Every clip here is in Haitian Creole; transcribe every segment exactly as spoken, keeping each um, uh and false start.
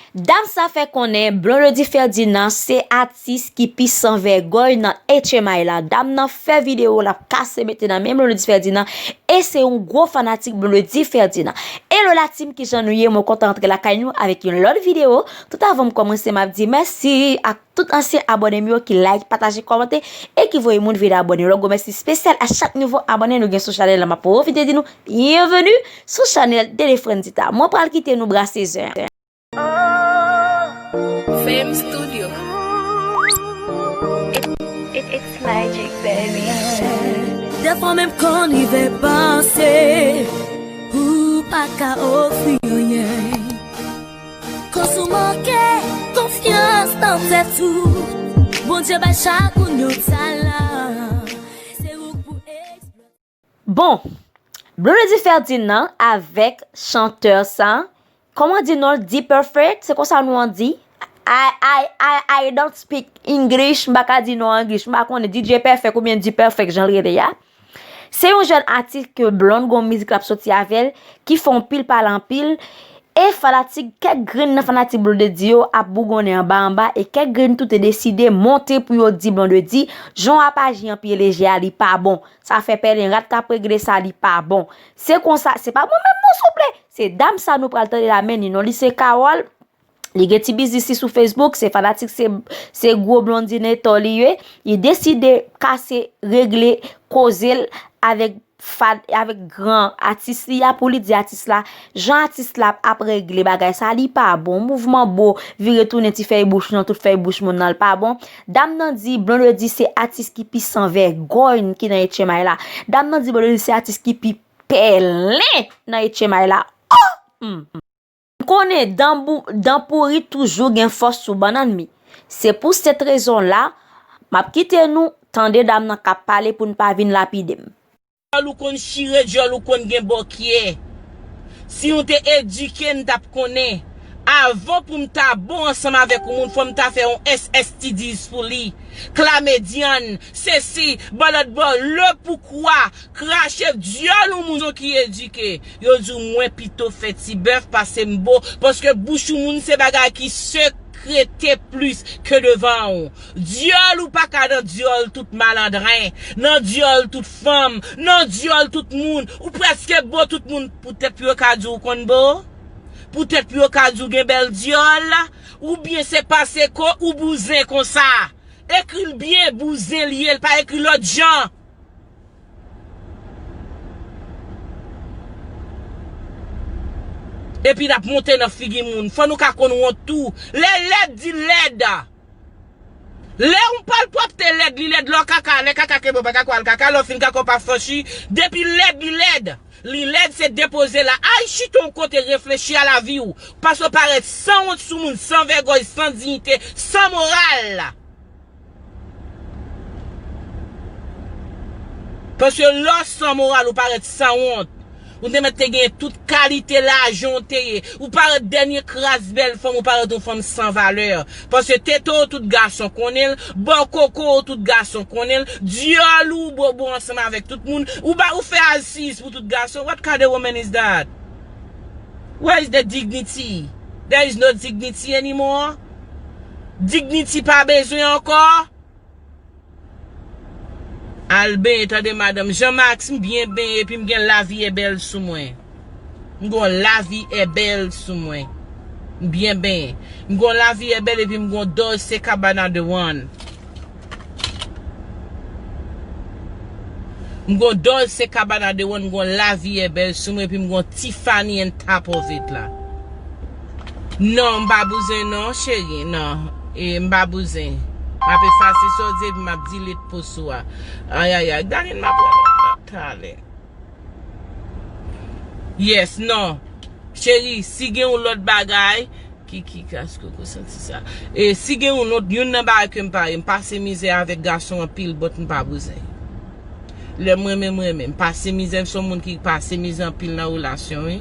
Dam sa fè konnen Blondedy Ferdinand se atis ki pi san vègòy nan H M I la. Dam nan fè videyo, l ap kase mete nan men Blondedy Ferdinand, e se yon gwo fanatik Blondedy Ferdinand. Hello la team, kijan nou ye? Mwen kontan antre lakay nou avèk yon lòt videyo. Tout avan m kòmanse, m ap di mèsi ak tout ansyen abòne m yo ki like, pataje, kòmante e ki voye moun vin abòne. Yon gwo mèsi espesyal a chak nouvo abòne nou gen sou chanèl la. M ap pwofite di nou byenveni sou chanèl Dede Frandita. Mwen pral kite nou brase zen. Fame Studio. It, it, it's magic, baby. Dèfwa menm konn rive panse ou pa ka ofri anyen. Koz ou manke konfyans nan tèt ou. Bondye bay chak moun yon talan. Se ou k pou eksplwate. Bon, Blondedy Ferdinand avèk chantè sa, kòman di non l? D-Perfect, se konsa nou an di? I, I, I, I don't speak English, m pa ka di non an English, m pa konnen D J Perfect oubyen D-Perfect jan l rele a. Se yon jèn atis ke Blonde gon mizik l ap soti avè l, ki fè yon pil pale anpil, e fanatik, kèk grenn nan fanatik Blondedy yo ap bougonnen anba anba, e kèk grenn tou te deside monte pou yo di Blondedy, jan w ap aji an pye leje a, li pa bon. Sa fè pèlen rat k ap regle sa, li pa bon. Se konsa, se pa mwen menm non, souple. Se dam sa nou pral tande la, men ni non li se Carole. Li gen ti biznis li sou Facebook, se fanatik, se, se gwo blondinetò li ye. Li deside kase, regle koze l avèk fad, avèk gran atis li a pou li di atis la, jan atis la ap regle bagay sa, li pa bon. Mouvman bo, vire tounen ti fèy bouch nan tout fèy bouch moun nan, l pa bon. Dam nan di Blondedy se atis ki pi san vègòy ki nan H M I la. Dam nan di Blondedy se atis ki pi pèlen nan H M I la. Oh! Hmm. M konnen dan bou-, dan pouri toujou gen fòs sou bannann mi. Se pou sèt rezon la, m ap kite nou tande dam nan k ap pale pou n pa vin lapide m. Dyòl ou konn chire, dyòl ou konn gen bòkyè. Si w te edike, n t ap konnen. Avan pou m ta bon ansanm avèk yon moun, fò m ta fè yon S S T Ds pou li. Klamedyan, sesi, ba lòt bò, le poukwa, krache dyòl yon moun ki edike. Yo di w mwen pito fè ti bèf pase m bo, paske bouch yon moun se bagay ki sekrete plis ke devan w. Dyòl ou pa ka nan dyòl tout malandren, nan dyòl tout fanm, nan dyòl tout moun. Ou prèske bo tout moun, poutèt pou yo ka di w konn bo, poutèt pou yo ka di w gen bèl dyòl, oubyen se pase ko ou bouzen konsa. Ekri l byen, bouzen li ye, l pa ekri lòt jan. Epi n ap monte nan figi moun. Fò nou ka konn wont tou. Lè lèd, di lèd. Lè yon pal pwòpte lèd, li lèd. Lè w kaka, lè kaka kenbe w pa ka kwè al kaka, lè w fin kaka w pa franchi. Depi lèd, li lèd. Li lèd, se depoze la. Al chita yon kote, reflechi a lavi w. Pase w parèt san wont sou moun, san vègòy, san diyite, san moral. Paske lè w san moral, ou parèt san wont. Ou te mèt te gen tout kalite lajan w te ye. Ou parèt dènye kras bèl fanm, ou parèt yon fanm san valè. Paske tete w tout gason konnen l, bò koko w tout gason konnen l, dyòl ou bobo ansanm avèk tout moun, ou ba, ou fè asiz pou tout gason. What kind of woman is that? Where is the dignity? There is no dignity anymore. Dignity pa bezwen ankò. Al benyen, tande madanm. Jean Max, m byen benyen, epi m gen lavi e bèl sou mwen. M gon lavi e bèl sou mwen. M byen benyen. M gon lavi e bèl, epi m gon Dolce Cabana de One. M gon Dolce Cabana de One, m gon lavi e bèl sou mwen, epi m gon Tiffany and top of it la. Non, m pa bouzen non, cheri, non. E, m pa bouzen. M ap efase sa w di, epi m ap delete post ou a. Ayayay, Darline, m ap rele w talè. Yes, non. Cheri, si gen yon lòt bagay, ki, ki kas koko santi sa. E si gen yon lòt, youn nan bagay ke m pa, m pase mizè avèk gason anpil, but m pa bouzen. Lè m renmen, m renmen. M pase mizè, m se yon moun ki pase mizè anpil nan relasyon, wi.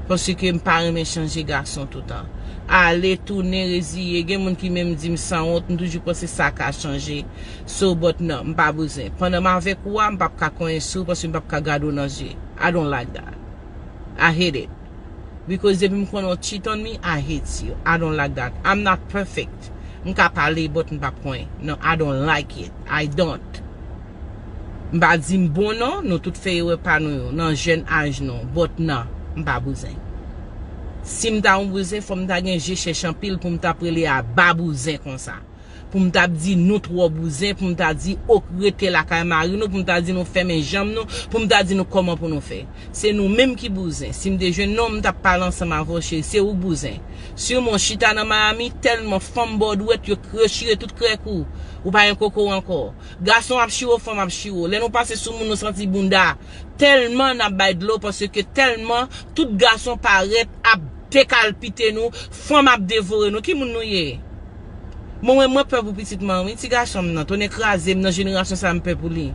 Paske m pa renmen chanje gason toutan. Ale, tounen, reziye. Gen moun ki menm di m sanwont, m toujou panse sa ka chanje. So, but non, m pa bouzen. Pandan m avèk ou a, m p ap ka konyen sou w, paske m p ap ka gade w nan je. I don't like that. I hate it. Because depi m konnen w cheat on me, I hate you. I don't like that. I'm not perfect. M ka pale, but m p ap kwen. No, I don't like it. I don't. M pa di m bon non, nou tout fè erè pa nou yo, nan jèn aj nou. But non, m pa bouzen. Si m ta yon bouzen, fò m ta gen je chèch anpil pou m t ap rele a ba bouzen konsa. Pou m t ap di nou twò bouzen, pou m ta di ok rete lakay mari nou, pou m ta di nou fèmen janm nou, pou m ta di nou kòman pou nou fè. Se nou menm ki bouzen. Si m te jwenn non, m t ap pale ansanm avè w cheri, se ou k bouzen. Siman w chita nan Miami, tèlman fanm ba w dwèt, yo chire tout krèk ou. Ou pa gen koko ankò. Gason ap chire w, fanm ap chire w. Lè nou pase sou moun, nou santi bounda. Tèlman n ap bay dlo, paske tèlman tout gason parèt ap dekalpite nou, fanm ap devore nou. Ki moun nou ye? Mwen, mwen, mwen pè pou pitit mwen, wi. Ti gason m nan, tonnè kraze m, nan jenerasyon sa a, m pè pou li.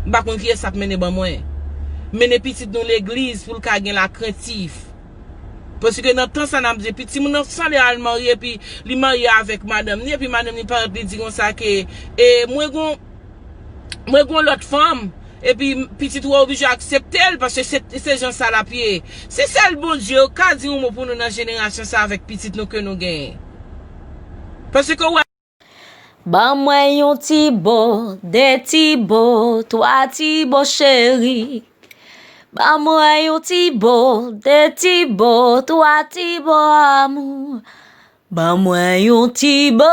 M pa konn kiyès ap mennen ban mwen. Mennen pitit nou legliz pou l ka gen lakrentif. Paske nan tan sa n ap di, epi timoun nan sanble al marye, epi li marye avèk madanm li, epi madanm li parèt li di konsa ke, e, mwen gon, mwen gon lòt fanm, epi pitit ou a oblije aksepte l, paske se, se jan sa l ap ye. Se sèl Bondye yo ka di yon mo pou nou nan jenerasyon sa avèk pitit nou ke nou genyen. Paske w wè. Ban mwen yon ti bo, de ti bo, twa ti bo cheri. Ban mwen yon ti bo, de ti bo, twa ti bo amou. Ban mwen yon ti bo,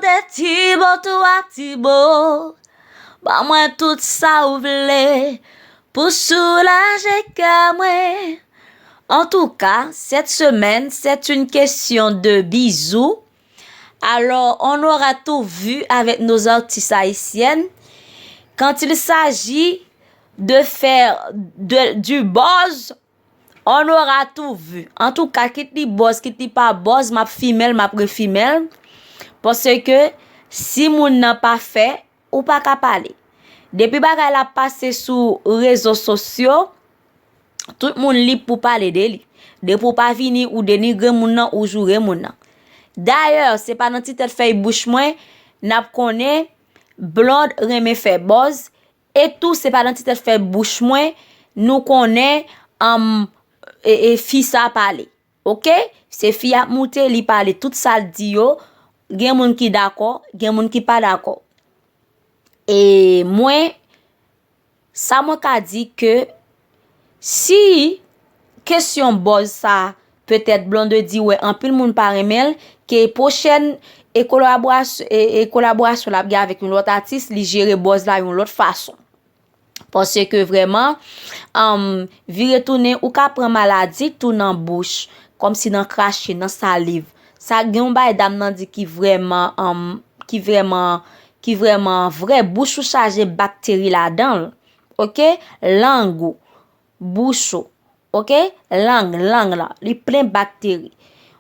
de ti bo, twa ti bo. Ban mwen tout sa ou vle pou soulaje kè mwen. En tout cas, cette semaine, c'est une question de bisous. Alors, on aura tout vu avec nos artistes haïtiennes. Quand il s'agit de faire de, du buzz, on aura tout vu. Antouka, kit li buzz, kit li pa buzz, m ap fimen l, m ap refimen l. Paske si moun nan pa fè, ou pa ka pale. Depi bagay la pase sou rezo sosyo, tout moun lib pou pale de li. Depi w pa vini, ou denigre moun nan, ou joure moun nan. Dayè, se pa nan ti tèt fèy bouch mwen n ap konnen Blonde renmen fè buzz, e tou se pa nan ti tèt fèy bouch mwen nou konnen, um, e, e fi sa pale. Oke? Se fi ap moute, li pale tout sa l di yo. Gen moun ki dakò, gen moun ki pa dakò. E mwen, sa mwen ka di ke si kesyon buzz sa, petèt Blondedy wè anpil moun pa renmen l, ke pwochèn e kolaborasyon, e, e kolaborasyon l ap gen avèk yon lòt atis, li jere buzz la yon lòt fason. Paske vrèman, um, vire tounen, ou ka pran maladi tou nan bouch, kòmsi nan krache, nan saliv. Sa gen yon bagay dam nan di ki vrèman, um, ki vrèman, ki vrèman vrè, bouch ou chaje bakteri ladan l. Oke? Lang ou, bouch ou. Oke? Lang, lang lan, li plen bakteri.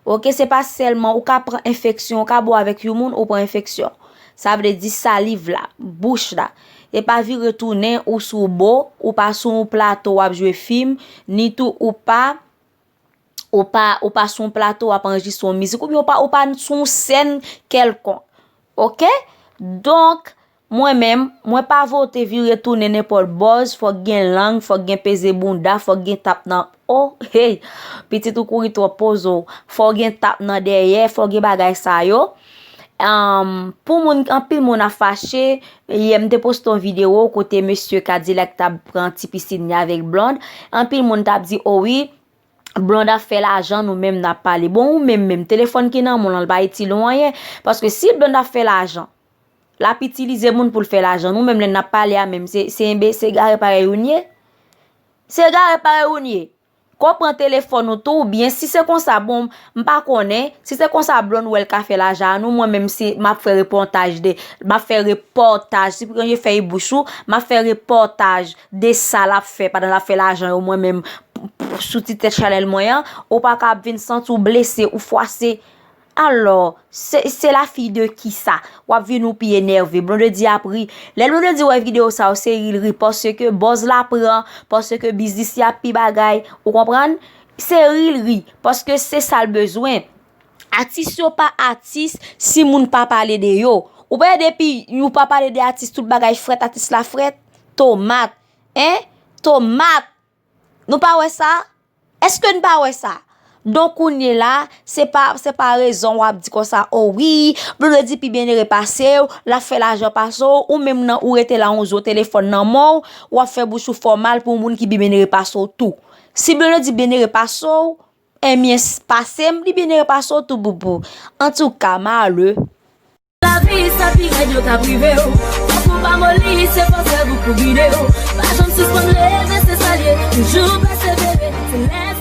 Oke? Se pa sèlman ou ka pran enfeksyon, ou ka bo avèk yon moun, ou pran enfeksyon. Sa vle di saliv la, bouch la. E pa vire tounen ou sou bo, ou pa sou yon plato w ap jwe fim, ni tou ou pa, ou pa, ou pa sou yon plato w ap anrejistre yon mizik, oubyen ou pa, ou pa sou yon sèn kèlkonk. Oke? Donk, mwen menm, mwen pa vote vire tounen nenpòt buzz, fòk gen lang, fòk gen peze bounda, fòk gen tap nan, oh, hey, pitit ou kouri twòp poze w, fòk gen tap nan dèyè, fòk gen bagay sa yo. Um, pou moun, anpil moun ap fache, yè m te poste yon videyo kote mesye Kadilak t ap pran ti pisin li avèk Blonde. Anpil moun t ap di, o wi, Blonde ap fè lajan, nou menm n ap pale. Bon, ou menm menm, telefòn ki nan men w lan, l pa itil ou anyen. Paske si Blonde ap fè lajan, l ap itilize moun pou l fè lajan. Nou menm, lè n ap pale a menm, se, se enbe-, se egare parèy ou n ye. Se egare parèy ou n ye. Ke w pran telefòn ou tou, oubyen si se konsa, bon, m pa konnen, si se konsa Blonde wè l ka fè lajan a nou, mwen menm, se, m ap fè repòtaj de, m ap fè repòtaj, si pou je fèy bouch ou, m ap fè repòtaj de sa l ap fè pandan l ap fè lajan yo, mwen menm, p-, p-, sou ti tèt chanèl mwen an, ou pa ka ap vin santi w blese, ou fwase. Alò, se, se la fille de qui ça? W ap vin ou pi enève. Blondedy ap ri. Lè Blondedy wè videyo sa yo, se ri l ri, paske buzz la pran, paske biznis li ap pi bagay, ou konprann? Se ri l ri, paske se sa l bezwen. Atis yo pa atis si moun pa pale de yo. Ou pa wè depi ou pa pale de atis, tout bagay frèt, atis la frèt? Tomat, en? Tomat! Nou pa wè sa? Èske n pa wè sa? Donk kounye la, se pa, se pa rezon w ap di konsa, o wi, Blondedy pi byenere pase w, l ap fè lajan pase w, ou menm nan ou rete la yon zo telefòn nan men w, w ap fè bouch ou fè w mal pou yon moun ki pi byenere pase w tou. Si Blondedy byenere pase w, enbyen pase m, li byenere pase w tou, boubou. Antouka, malè. Lavi sa pi rèd yo ka prive w. Fòk ou pa moli, se fòs rèv ou pou gide w. Pa janm sispann reve, se sa l ye. Toujou pèsevere. Se lè